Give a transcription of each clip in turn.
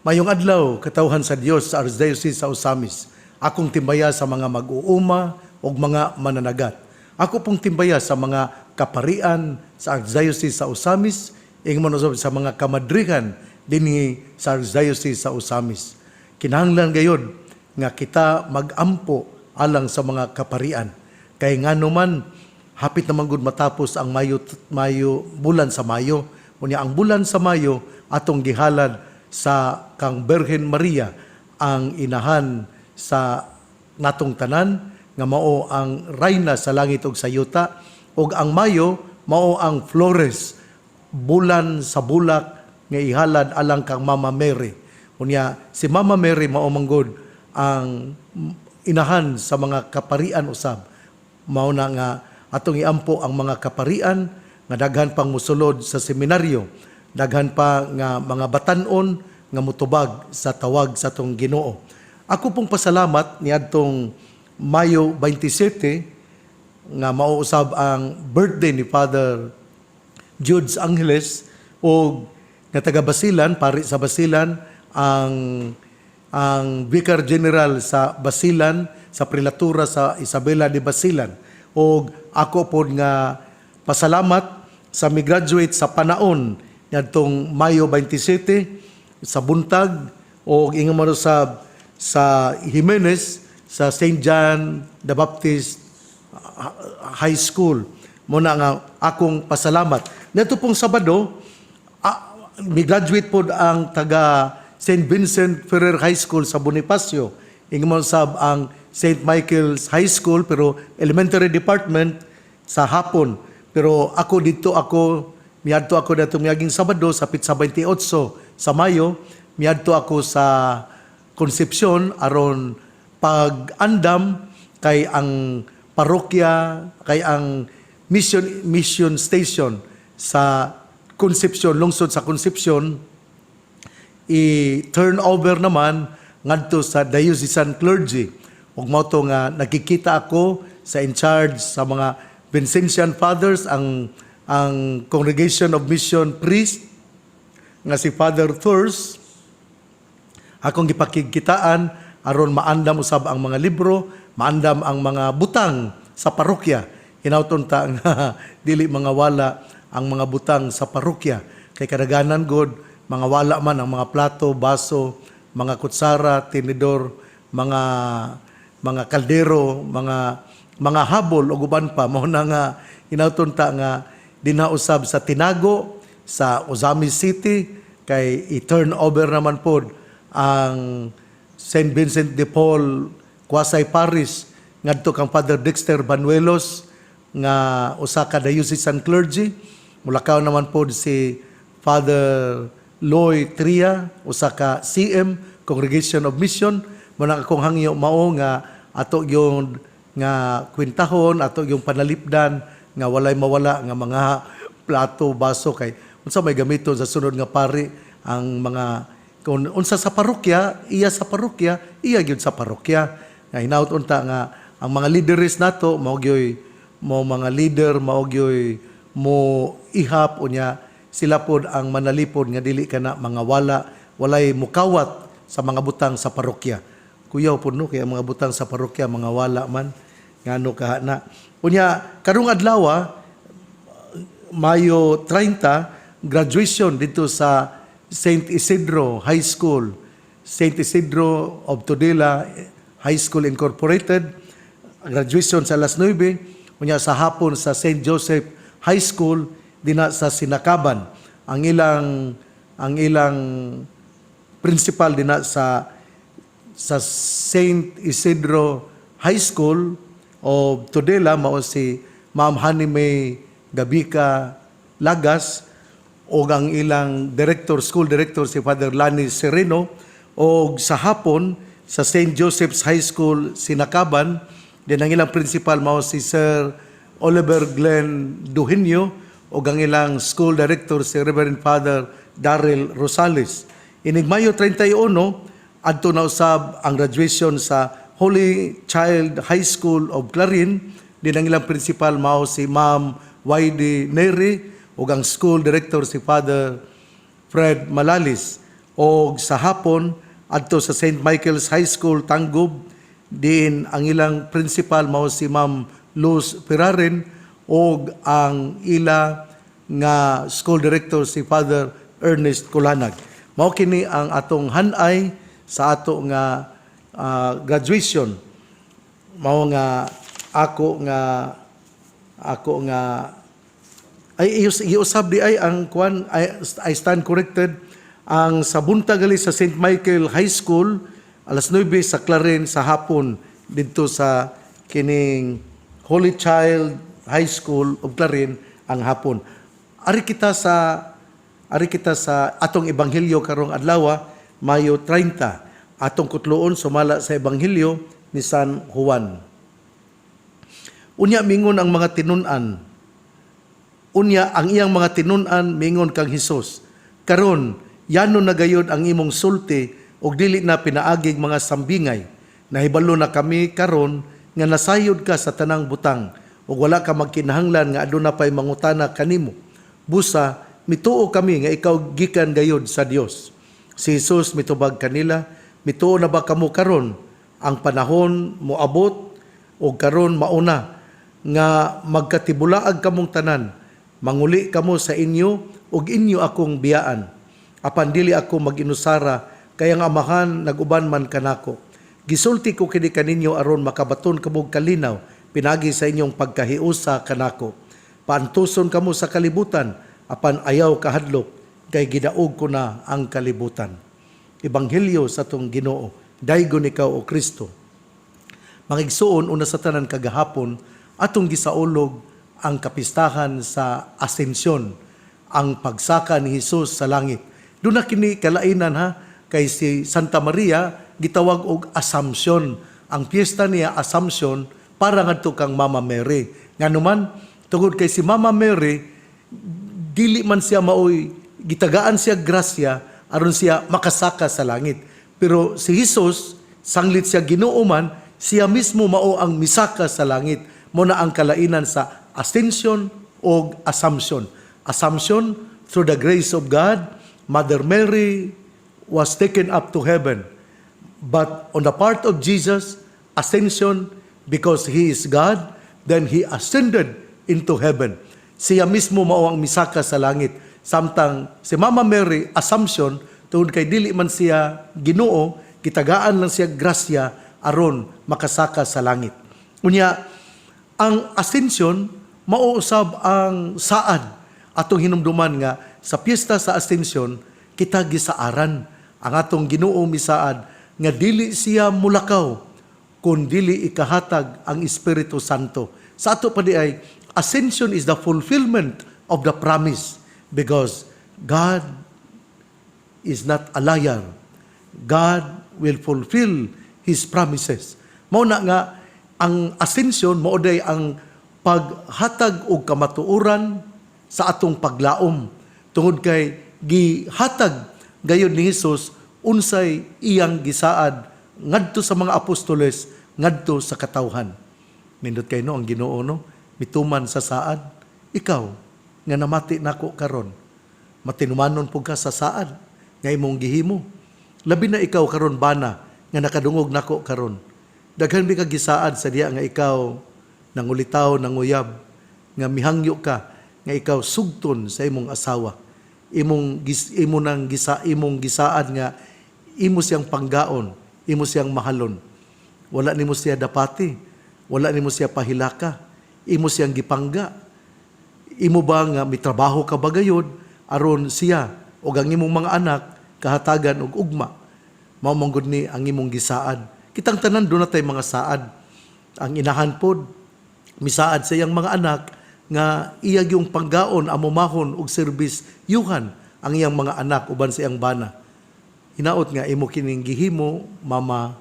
Mayong adlaw, katawhan sa Dios sa Archdiocese sa Ozamiz. Akong timbaya sa mga mag-uuma ug mga mananagat. Ako pong timbaya sa mga kaparian sa Archdiocese sa Ozamiz, ingon usab sa mga kamadrihan dinhi sa Archdiocese sa Ozamiz. Kinahanglan gayod nga kita magampo alang sa mga kaparian. Kay ngano man hapit naman gud matapos ang Mayo, Mayo, bulan sa Mayo. Unya ang bulan sa Mayo atong gihalad sa kang Birhen Maria, ang inahan sa natong tanan nga mao ang rayna sa langit ug sa yuta, ug ang Mayo mao ang flores, bulan sa bulak nga ihalad alang kang Mama Mary. Unya si Mama Mary mao manggod ang inahan sa mga kaparian usab. Mao na nga atong iampo ang mga kaparian nga daghan pang musulod sa seminaryo, daghan pa nga mga batan-on nga mutubag sa tawag sa atong Ginoo. Ako pong pasalamat niadtong Mayo 27 nga mao usab ang birthday ni Father Judes Angeles o nga taga Basilan, pari sa Basilan, ang Vicar General sa Basilan, sa Prelatura sa Isabela de Basilan. Og ako pod nga pasalamat sa mi-graduate sa panaon niadtong Mayo 27 sa buntag o ingon man sa Jimenez, sa St. John the Baptist High School. Muna nga akong pasalamat. Nito pong Sabado, mi-graduate pod ang taga St. Vincent Ferrer High School sa Bonifacio. Ingon sab ang St. Michael's High School, pero elementary department sa hapon. Pero ako dito ako miadto ako dato miaging Sabado sa petsa 28 sa Mayo, miadto ako sa Concepcion aron pag-andam kay ang parokya, kay ang mission mission station sa Concepcion, lungsod sa Concepcion, i-turn over naman ngadto sa diocesan clergy. Ug mao to nga nakikita ako sa in charge sa mga Vincentian Fathers, ang Congregation of Mission Priest nga si Father Thurs, akong gipakigkitaan aron maandam usab ang mga libro, maandam ang mga butang sa parokya. Hinawton ta nga dili mga wala ang mga butang sa parokya. Kay kadaghanan god mga wala man ang mga plato, baso, mga kutsara, tinidor, mga kaldero, mga habol ug uban pa. Mao na nga hinawton ta nga dinha usab sa Tinago sa Ozamiz City kay i-turn over naman pod ang St. Vincent de Paul Quasi Parish ngadto kang Father Dexter Banuelos nga usa ka diocesan clergy. Mulakaw naman pod si Father Loy Tria, usa ka CM, Congregation of Mission. Mao na akong hangyo mao nga ato yung nga kwintahon, ato yung panalipdan nga walay mawala nga mga plato, baso, kay unsa may gamiton sa sunod nga pari ang mga kung unsa sa parokya, iya sa parokya, iya gyud sa parokya. Nga hinaut unta nga ang mga leaders nato mao gyoy mo mga leader, mao gyoy mo ihap, unya sila pod ang manalipod nga dili kana mga wala, walay mukawat sa mga butang sa parokya. Kuyaw pod no, kaya mga butang sa parokya mga wala man, ngano kaha na. Unya karong adlaw, Mayo 30, graduation dito sa St. Isidro High School, St. Isidro of Tudela High School Incorporated, graduation sa alas 9, unya sa hapon sa St. Joseph High School dinha sa Sinacaban. Ang ilang principal dinha sa St. Isidro High School of Tudela mao si Ma'am Honey May Gabica Lagas o ang ilang director, school director si Father Lani Sereno, o sa hapon sa St. Joseph's High School Sinacaban din, ang ilang principal mao si Sir Oliver Glenn Duhinio o ang ilang school director si Reverend Father Daryl Rosales. Inig Mayo 31, adto na usab ang graduation sa Holy Child High School of Clarin din, ang ilang principal mao si Ma'am Wayde Neri ug ang school director si Father Fred Malalis. O sa hapon adto sa St. Michael's High School, Tangub, diin ang ilang principal mao si Ma'am Luz Ferrarin og ang ila nga school director si Father Ernest Culanag. Mao kini ang atong hanay sa ato nga graduation. Mao nga ako nga ay iusab di ay ang kwan. I stand corrected. Ang sa buntag gali sa St. Michael High School, alas 9, sa Clarin sa hapon didto sa kining Holy Child High School of Clarin ang hapon. Ari kita sa atong ebanghelyo karong adlaw, Mayo 30. Atong kutloon sumala sa Ebanghelyo ni San Juan. Unya ang iyang mga tinun-an mingon kang Hesus, "Karon, yano na gayud ang imong sulti ug dili na pinaagig mga sambingay. Nahibalo na kami karon nga nasayod ka sa tanang butang ug wala ka magkinahanglan nga aduna pay mangutana kanimo. Busa mituo kami nga ikaw gikan gayud sa Dios." Si Jesus mitubag kanila, "Mituo na ba kamo karon? Ang panahon moabot ug karon mauna nga magkatibulaag kamong tanan, manguli kamo sa inyo ug inyo akong biyaan. Apan dili ako mag-inusara kay ang Amahan naguban man kanako. Gisulti ko kini kaninyo aron makabaton kamo og kalinaw pinagi sa inyong pagkahiusa kanako. Paantuson kamo sa kalibutan, apan ayaw kahadlok kay gidaog ko na ang kalibutan." Ebanghelyo sa atong Ginoo. Daygon ikaw, o Kristo. Mga igsuon, una sa tanan, kagahapon atong gisaulog ang kapistahan sa Asensyon, ang pagsaka ni Hesus sa langit. Doon na kini kalainan ha, kay si Santa Maria gitawag og Assumption. Ang piyesta niya Assumption para ngadto kang Mama Mary. Nganuman, tungod kay si Mama Mary dili man siya maoy gitagaan siya grasya aron siya makasaka sa langit. Pero si Jesus, sanglit siya Ginoo man, siya mismo mao ang misaka sa langit. Mao na ang kalainan sa Ascension o Assumption. Assumption, through the grace of God, Mother Mary was taken up to heaven. But on the part of Jesus, ascension, because He is God, then He ascended into heaven. Siya mismo mao ang misaka sa langit. Samtang si Mama Mary, Assumption, tungod kay dili man siya Ginoo, gitagaan lang siya grasya aron makasaka sa langit. Unya, ang Ascension mao usab ang saad. Atong hinumduman nga sa piyesta sa Ascension kita gisaaran ang atong Ginoo misaad nga dili siya mulakaw kung dili ikahatag ang Espiritu Santo. Sa ato pa di ay, Ascension is the fulfillment of the promise because God is not a liar. God will fulfill His promises. Mao na nga ang Ascension mao day ang paghatag og kamatuoran sa atong paglaom tungod kay gihatag gayud ni Hesus unsay iyang gisaad ngadto sa mga apostoles, ngadto sa katawhan. Nindot kay no ang Ginoo, no, mituman sa saad. Ikaw nga namati nako karon, matinumanon pud ka sa saad nga imong gihimo. Labi na ikaw karon, bana, nga nakadungog nako karon. Daghan bi ka gisaad sa diya nga ikaw nangulitaw, nanguyab, nga mihangyo ka nga ikaw sugton sa imong asawa. Imong gisaad nga imo siyang panggaon, imo siyang mahalon. Wala nimo siya dapati, wala nimo siya pahilaka, imo siyang gipangga. Imo ba nga mitrabaho ka ba gayod aron siya o ang imong mga anak kahatagan og ugma? Mao man gud ni ang imong gisaad. Kitang tanan duna tay mga saad. Ang inahan pod misaad sa iyang mga anak nga iya yung panggaon, amumahon og serbis yuhan ang iyang mga anak uban sa iyang bana. Hinaot nga imo kining gihimo, mama,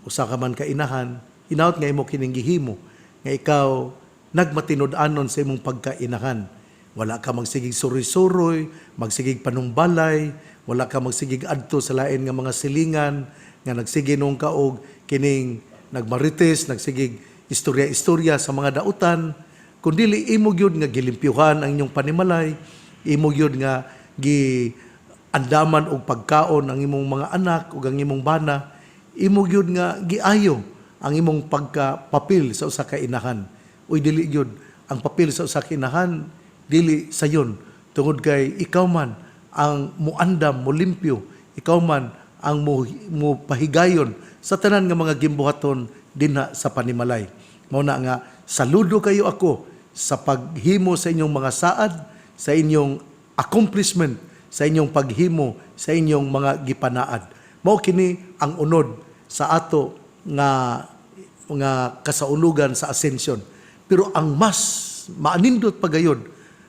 usa ka man ka inahan. Hinaot nga imo kining gihimo nga ikaw nagmatinud-anon sa imong pagkainahan. Wala ka magsigig suroy-suroy, magsigig panumbalay, wala ka magsigig adto sa lain nga mga silingan nga nagsige nung kaog kining nagmarites, nagsigig istorya-istorya sa mga dautan, kundili imo gyud nga gilimpyuhan ang inyong panimalay, imo gyud nga gi andaman og pagkaon ang imong mga anak ug ang imong bana, imo gyud nga giayo ang imong pagkapapil sa usa ka inahan. Uy, dili gyud ang papel sa usa ka inahan, dili sayon, tungod kay ikaw man ang muandam, mulimpyo, ikaw man ang mo pahigayon sa tanan nga mga gimbuhaton dinha sa panimalay. Mao na nga saludo kayo ako sa paghimo sa inyong mga saad, sa inyong accomplishment, sa inyong paghimo sa inyong mga gipanaad. Mao kini ang unod sa ato nga nga kasaulugan sa Ascension. Pero ang mas maanindot pagayod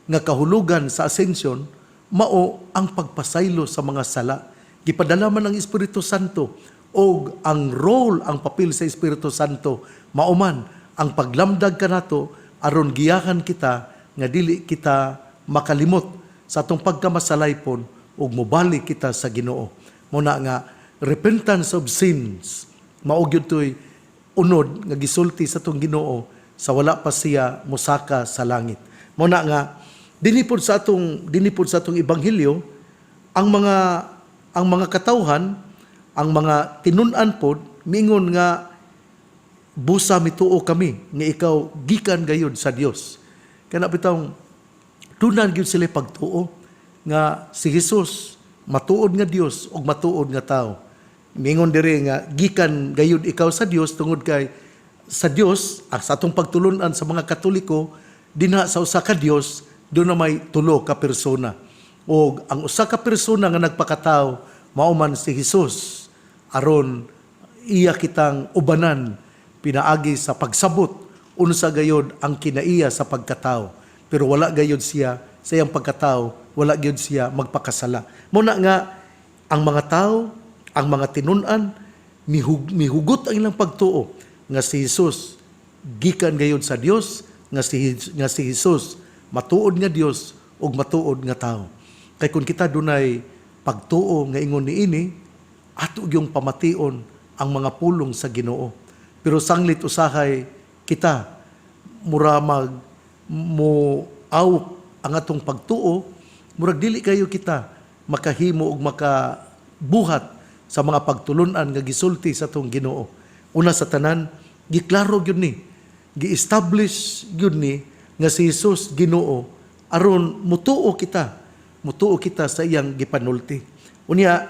nga kahulugan sa Ascension mao ang pagpasaylo sa mga sala. Gipadala man ang Espiritu Santo og ang role, ang papel sa Espiritu Santo mao man ang paglamdag kanato aron giyahan kita nga dili kita makalimot sa atong pagkamasalaypon ug mobalik kita sa Ginoo. Mao na nga repentance of sins mao gyud toy unod nga gisulti sa atong Ginoo sa wala pa siya mosaka sa langit. Mao na nga dinhi pod sa atong ebanghelyo, ang mga katawhan, ang mga tinun-an pod miingon nga, "Busa mituo kami nga ikaw gikan gayud sa Dios." Kana bitawng duna gyud sila pagtuo nga si Jesus matuod nga Dios ug matuod nga tao. Mingon diri nga gikan gayud ikaw sa Dios tungod kay sa Dios, sa atong pagtulunan sa mga Katoliko, dinha sa usa ka Dios duna may tulo ka persona. Og ang usa ka persona nga nagpakatao mao man si Jesus aron iya kitang ubanan pinaagi sa pagsabot unsa gayod ang kinaiya sa pagkatao. Pero wala gayod siya sa iyang pagkatao, wala gyud siya magpakasala. Mao na nga ang mga tao, ang mga tinun-an, mihugot ang ilang pagtuo nga si Jesus gikan gayod sa Dios, nga si Jesus matuod nga Dios ug matuod nga tao. Kay kung kita dunay pagtuo nga ingon niini, ato gyung pamation ang mga pulong sa Ginoo. Pero sanglit usahay kita mura mag mo awok ang atong pagtuo, murag dili kayo kita makahimo og makabuhat sa mga pagtulunan nga gisulti sa atong Ginoo. Una sa tanan, giklaro gyud ni, gi-establish gyud ni nga si Jesus Ginoo aron mutuo kita sa iyang gipanulti. Unya,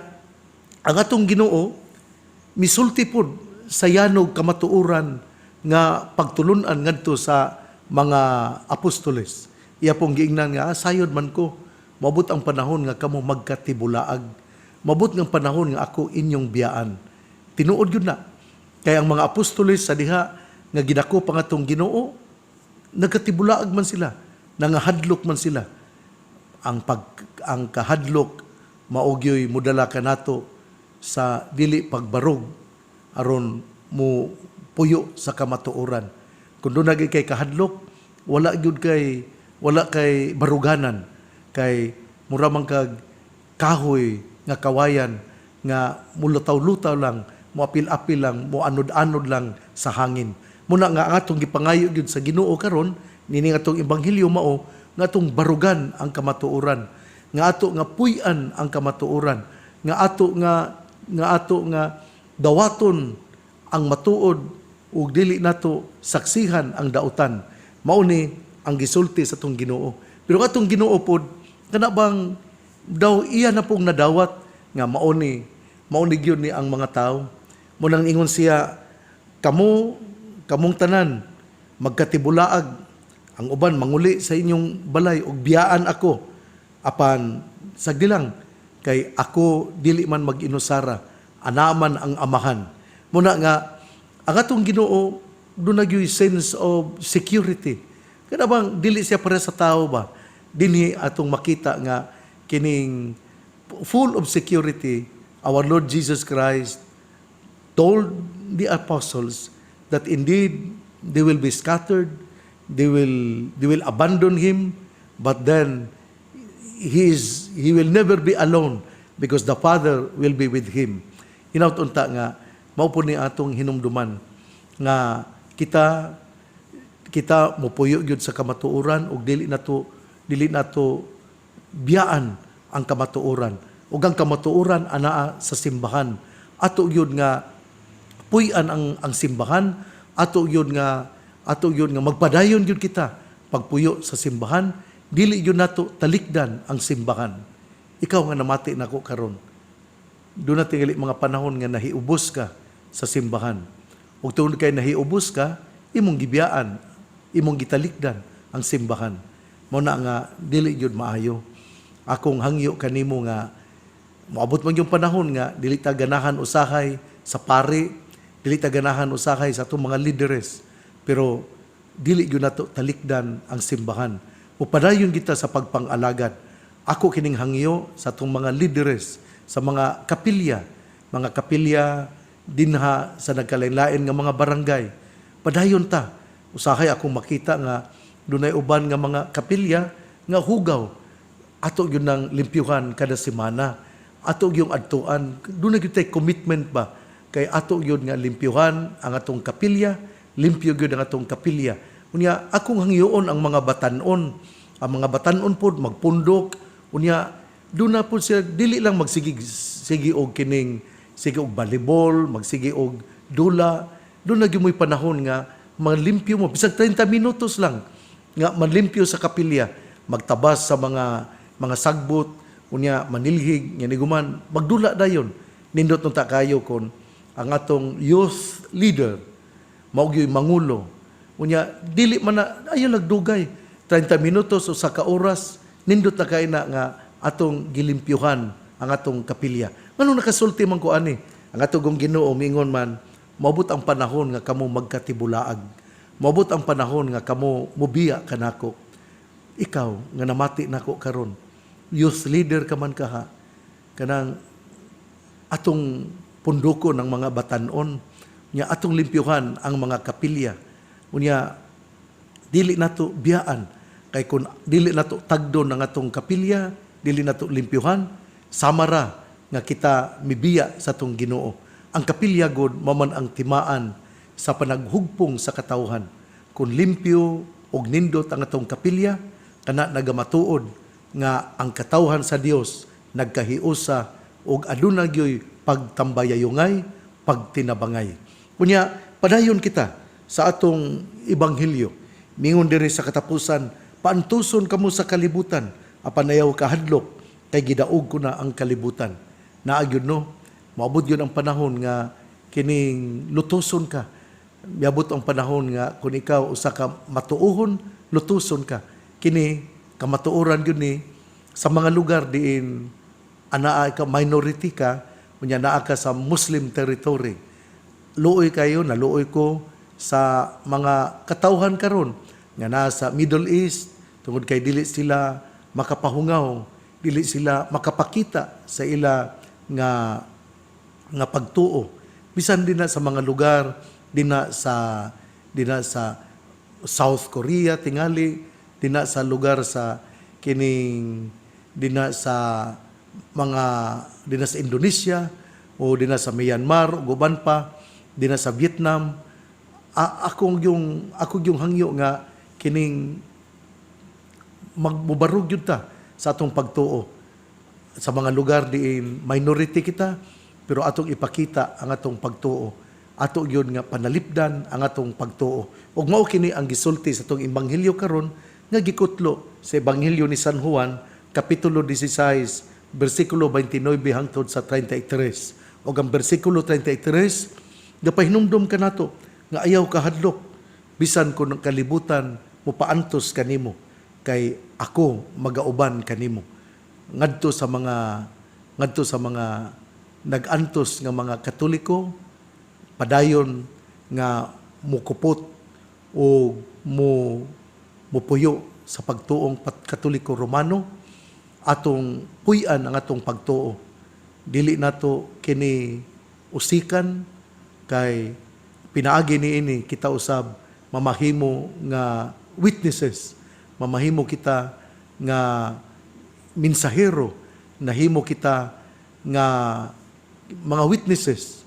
ang atong Ginoo misulti pod sa yanog kamatuoran nga pagtulunan ngadto sa mga apostoles. Iya pong giingnan nga, "Ah, sayod man ko, mabot ang panahon nga kamo magkatibulaag. Mabot ng panahon nga ako inyong biyaan." Tinuod yun na. Kaya ang mga apostoles sa diha nga gidako pa atong Ginoo, nagkatibulaag man sila, nangahadlok man sila. Ang kahadlok mao gyoy modala kanato sa dili pagbarog aron mo puyo sa kamatuoran. Kung duna gyud kay kahadlok, wala gyud kay wala kay baruganan, kay mura man kag kahoy nga kawayan nga mulutaw-lutaw lang, moapil-apil lang, moanod-anod lang sa hangin. Mao na nga ang atong gipangayo gyud sa Ginoo karon nini atong ebanghelyo mao nga atong barugan ang kamatuoran, nga ato nga puy-an ang kamatuoran, nga ato nga dawaton ang matuod ug dili nato saksihan ang dautan. Mao ni ang gisulti sa atong Ginoo. Pero atong Ginoo pod, kana bang daw iya na pong nadawat nga mao ni gyud ni ang mga tao. Mao nang ingon siya, "Kamo, kamong tanan magkatibulaag, ang uban manguli sa inyong balay ug biyaan ako, apan sagdi lang kay ako dili man mag-inusara, ana man ang Amahan." Mao na nga ang atong Ginoo duna gyud sense of security. Kada bang dili siya para sa tao ba, dinhi atong makita nga kining full of security. Our Lord Jesus Christ told the apostles that indeed they will be scattered, they will abandon him, but then he will never be alone because the Father will be with him. Hinaut unta nga mao po ni atong hinumduman nga kita mopuyo gyud sa kamatuoran ug dili nato biyaan ang kamatuoran. Ug ang kamatuoran anaa sa simbahan. Ato gyud nga puy-an ang simbahan, ato gyud nga magpadayon gyud kita pagpuyo sa simbahan, dili gyud nato talikdan ang simbahan. Ikaw nga namati nako karon, duna tingali mga panahon nga nahiubos ka sa simbahan. Ug tungod kay nahiubos ka, imong gibiyaan, imong gitalikdan ang simbahan. Mao na nga dili gyud maayo. Akong hangyo kanimo nga moabot man yung panahon nga dili ta ganahan usahay sa pari, dili ta ganahan usahay sa atong mga leaders, pero dili gyud nato talikdan ang simbahan. Mupadayon kita sa pagpang-alagad. Ako kining hangyo sa atong mga leaders sa mga kapilya dinha sa nagkalain-lain nga mga barangay. Padayon ta. Usahay akong makita nga dunay uban nga mga kapilya nga hugaw. Ato gyud nang limpyuhan kada semana. Ato gyung adtuan. Dunay gyud tay commitment ba kay ato gyud nga limpyuhan ang atong kapilya, limpyo gyud ang atong kapilya. Unya akong hangyoon ang mga batanon. Ang mga batanon pod magpundok, unya duna pod sila dili lang magsige sige og kining sige og volleyball, magsige og dula. Duna gyud mo'y panahon nga malimpyo mo bisag 30 minutos lang nga manlimpyo sa kapilya, magtabas sa mga sagbot, unya manilhig nga niguman magdula dayon. Nindot unta kayo kon ang atong youth leader mao gyud mangulo. Unya dili man na ayo lagdugay, 30 minutos o sa ka oras, nindot na kay na nga atong gilimpyuhan ang atong kapilya. Nganong nakasulti man ko ani? Ang atong Ginoo mingon man, moabot ang panahon nga kamo magkatibulaag, moabot ang panahon nga kamo mubiya kanako. Ikaw nga namati nako karon, youth leader ka man kaha, kanang atong pundoko ng mga batanon nya, atong limpyuhan ang mga kapilya. Unya dili nato biyaan kay kun dili nato tagdon ang atong kapilya, dili nato limpyuhan, samara nga kita mibiya sa atong Ginoo. Ang kapilya god mao man ang timaan sa panaghugpong sa katawhan. Kung limpyo og nindot ang atong kapilya, kana nagamatuod nga ang katawhan sa Dios nagkahiusa ug aduna gyoy pagtambayayungay, pagtinabangay. Unya padayon kita sa atong ebanghelyo. Mingon diri sa katapusan, "Paantuson kamo sa kalibutan, apan ayaw kahadlok kay gidaog ko na ang kalibutan." Naa gyud, no? Moabot gyud ang panahon nga kining lutuson ka. Miabot ang panahon nga kung ikaw usa ka matuohon, lutuson ka. Kini kamatuoran gyud ni sa mga lugar diin anaa ka, minority ka, unya naa ka sa Muslim territory. Luoy kayo, naluoy ko sa mga katawhan karon nga naa sa Middle East tungod kay dili sila makapahungaw, dili sila makapakita sa ila nga pagtuo. Bisan din na sa mga lugar din na sa South Korea tingali, din na sa lugar sa kining din na sa mga din na sa Indonesia o din na sa Myanmar ug uban pa din na sa Vietnam. Akong yung hangyo nga kining magmubarog gyud ta sa atong pagtuo sa mga lugar diin minority kita, pero atong ipakita ang atong pagtuo, ato gyud nga panalipdan ang atong pagtuo. Ug mao kini ang gisulti sa atong ebanghelyo karon nga gikutlo sa Ebanghelyo ni San Juan kapitulo 16 bersikulo 29 hangtod sa 33. Ug ang bersikulo 33 gapahinumdom kanato nga ayaw kahadlok bisan kon ang kalibutan mopaantos kanimo kay ako magauban kanimo. Ngadto sa mga nag-antos nga mga Katoliko, padayon nga mukupot o mo mupuyo sa pagtuong Katoliko Romano. Atong puy-an ang atong pagtuo, dili nato kini usikan kay pinaagi niini kita usab mamahimo nga witnesses, mamahimo kita nga minsahero, nahimo kita nga mga witnesses,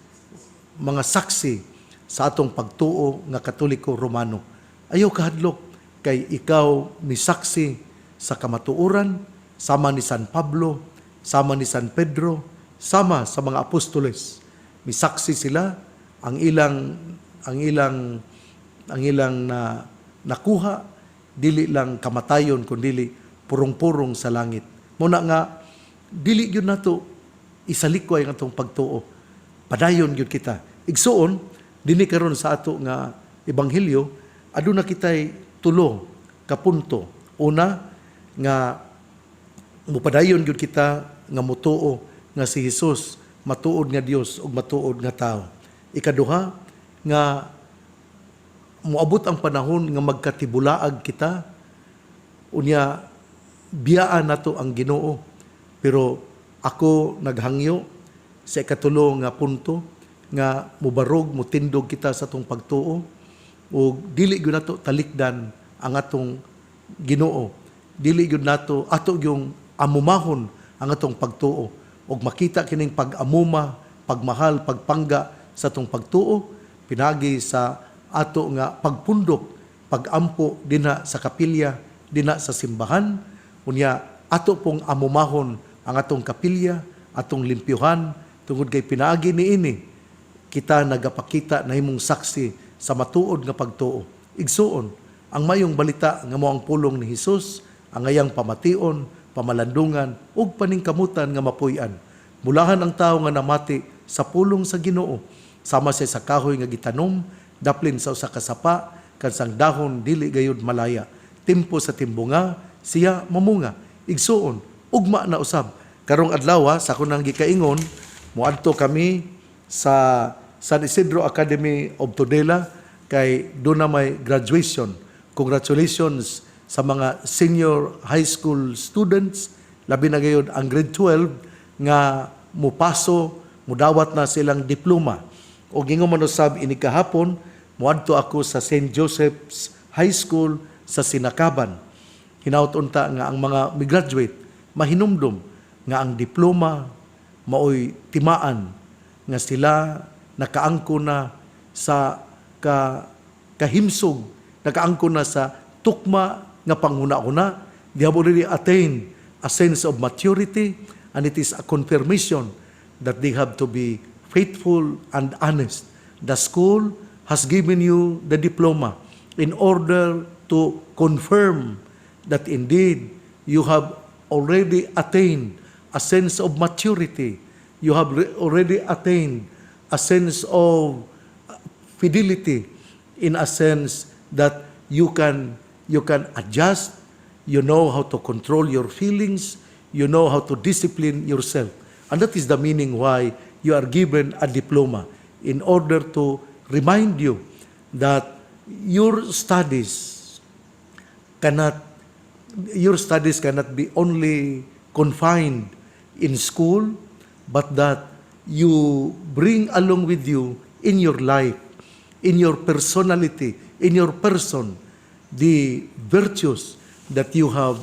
mga saksi sa atong pagtuo nga Katoliko Romano. Ayaw kahadlok kay ikaw misaksi sa kamatuoran sama ni San Pablo. Sama ni San Pedro, sama sa mga apostoles. Misaksi sila ang ilang na nakuha, dili lang kamatayon kundi purong-purong sa langit. Mao na nga dili gyud nato isalikway ang atong pagtuo. Padayon gyud kita. Igsuon, dinhi karon sa ato nga ebanghelyo, aduna kitay tulo ka punto. Una, nga mupadayon gyud kita nga mutuo nga si Jesus matuod nga Dios ug matuod nga tao. Ikaduha, nga moabot ang panahon nga magkatibulaag kita, unya biyaan nato ang Ginoo. Pero ako naghangyo sa ikatulo nga punto, nga mubarog, mutindog kita sa atong pagtuo ug dili gyud nato talikdan ang atong Ginoo. Dili gyud nato, ato yung amumahon ang atong pagtuo ug makita kining pag-amuma, pagmahal, pagpangga sa atong pagtuo pinagi sa ato nga pagpundok, pagampo dinha sa kapilya, dinha sa simbahan. Unya ato pong amumahon ang atong kapilya, atong limpyuhan, tungod kay pinaagi niini kita nagapakita, nahimong saksi sa matuod nga pagtuo. Igsuon, ang mayong balita nga mao ang pulong ni Hesus ang ayang pamation, pamalandungan ug paningkamutan nga mapuy-an. Bulahan ang tawo nga namati sa pulong sa Ginoo, sama siya sa kahoy nga gitanom daplin sa usa ka sapa, kansang dahon dili gayud malaya. Timpo sa timbunga siya mamunga. Igsuon, ugma na usab. Karong adlaw, sa ako nang gikaingon, moadto kami sa San Isidro Academy of Tudela kay doon na may graduation. Congratulations sa mga senior high school students, labi na gayud ang grade 12 nga mupaso, mudawat na silang diploma. O gingon man usab ini kahapon, moadto ako sa St. Joseph's High School sa Sinakaban. Hinaut unta nga ang mga mi-graduate mahinumdum nga ang diploma maoy timaan nga sila nakaangko na sa kahimsog, nakaangko na sa tukma nga panghuna-huna. They have already attained a sense of maturity, and it is a confirmation that they have to be faithful and honest. The school has given you the diploma in order to confirm that indeed you have already attained a sense of maturity. You have already attained a sense of fidelity, in a sense that you can adjust, you know how to control your feelings, you know how to discipline yourself. And that is the meaning why you are given a diploma, in order to remind you that your studies cannot be only confined in school, but that you bring along with you in your life, in your personality, in your person, the virtues that you have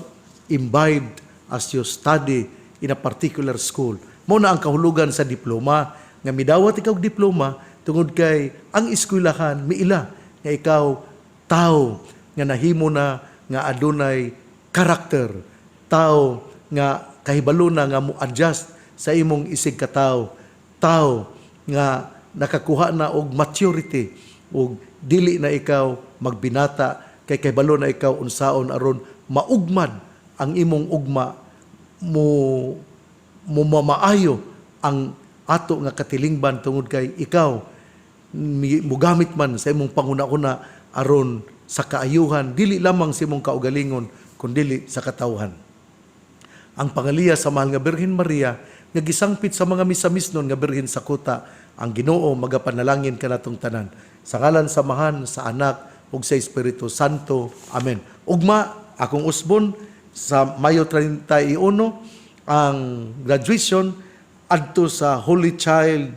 imbibed as you study in a particular school. Mao na ang kahulugan sa diploma, nga midawat ikaw og diploma tungod kay ang eskwelahan miila nga ikaw tao nga nahimo na nga adunay karakter, tao nga kahibalo na nga mo adjust sa imong isig katawo, tao nga nakakuha na og maturity ug dili na ikaw magbinata kay kahibalo na ikaw unsaon aron maugmad ang imong ugma, mo mo mamaayo ang ato nga katilingban, tungod kay ikaw mugamit man sa imong panguna-una aron sa kaayuhan, dili lamang sa imong kaugalingon kundili sa katawhan. Ang pangaliya sa mahal nga Birhen Maria nga gisangpit sa mga misamisnon nga birhen sa kuta, ang Ginoo magapanalangin kanatong tanan. Sa ngalan sa Amahan, sa Anak ug sa Espiritu Santo. Amen. Ugma akong usbon sa Mayo 31 ang graduation adto sa Holy Child,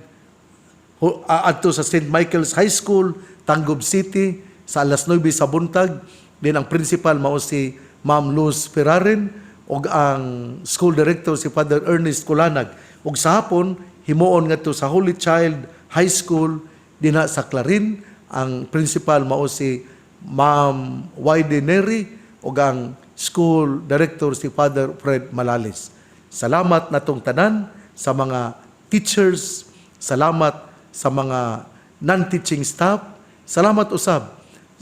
adto sa St. Michael's High School, Tangub City, sa alas 9 sa buntag. Din ang principal mao si Ma'am Luz Ferrarin ug ang school director si Father Ernest Culanag. Ug sa hapon himuon ngadto sa Holy Child High School dinha sa Clarin. Ang principal mao si Ma'am Wide Neri ug ang school director si Father Fred Malalis. Salamat natong tanan sa mga teachers, salamat sa mga non-teaching staff, salamat usab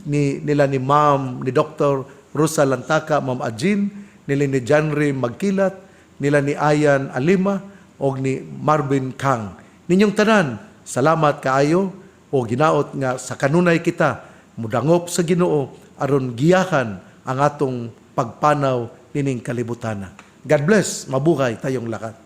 ni nila ni Ma'am ni Dr. Rosa Lantaka, Ma'am Ajin, nila ni Janry Magkilat, nila ni Ayan Alima og ni Marvin Kang. Ninyong tanan, salamat kaayo o ginaot nga sa kanunay kita mudangop sa Ginoo aron giyahan ang atong pagpanaw nining kalibutana. God bless, mabuhay tayong lahat.